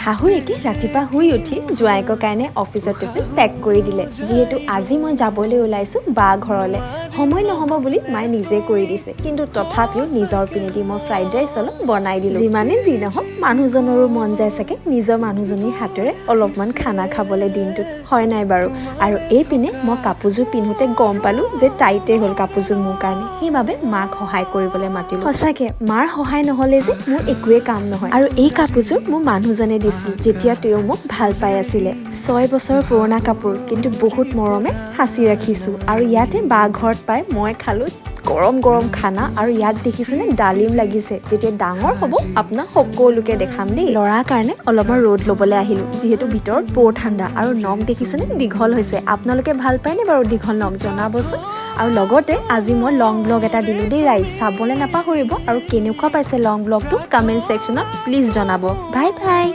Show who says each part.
Speaker 1: শাহুৱেকে ৰাতিপুৱা শুই উঠি জোঁৱাইকৰ কাৰণে অফিচৰ টিফিন পেক কৰি দিলে। যিহেতু আজি মই যাবলৈ ওলাইছোঁ বা ঘৰলৈ, সময় নহ'ব বুলি মায়ে নিজে কৰি দিছে। কিন্তু তথাপিও নিজৰ পিনেদি মই ফ্ৰাইড ৰাইচ অলপ বনাই দিলোঁ। যিমানে যি নহওক, মানুহজনৰো মন যায় চাগে নিজৰ মানুহজনীৰ হাতেৰে অলপমান খানা খাবলৈ দিনটোত, হয় নাই বাৰু? আৰু এইপিনে মই কাপোৰযোৰ পিন্ধোতে গম পালোঁ যে টাইটেই হ'ল কাপোৰযোৰ মোৰ কাৰণে। সেইবাবে মাক সহায় কৰিবলৈ মাতিলোঁ। সঁচাকে মাৰ সহায় নহ'লে যে মোৰ একোৱে কাম নহয়। আৰু এই কাপোৰযোৰ মোৰ মানুহজনে দিছিল, যেতিয়া তেওঁ মোক ভাল পাই আছিলে। 6 বছৰ পুৰণা কাপোৰ, কিন্তু বহুত মৰমে সাঁচি ৰাখিছোঁ। আৰু ইয়াতে বা ঘৰত পাই মই খালোঁ গৰম গৰম খানা। আৰু ইয়াত দেখিছেনে, ডালিম লাগিছে। যেতিয়া ডাঙৰ হ'ব, আপোনাক সকলোকে দেখাম দেই। ল'ৰাৰ কাৰণে অলপমান ৰ'দ ল'বলৈ আহিলোঁ, যিহেতু ভিতৰত বৰ ঠাণ্ডা। আৰু নখ দেখিছেনে, দীঘল হৈছে। আপোনালোকে ভাল পায়নে বাৰু দীঘল নখ? জনাবচোন। আৰু লগতে আজি মই লং ব্লগ এটা দিলোঁ দেই ৰাইজ, চাবলৈ নাপাহৰিব। আৰু কেনেকুৱা পাইছে লং ব্লগটো, কমেণ্ট ছেকশ্যনত প্লিজ জনাব। Bye bye.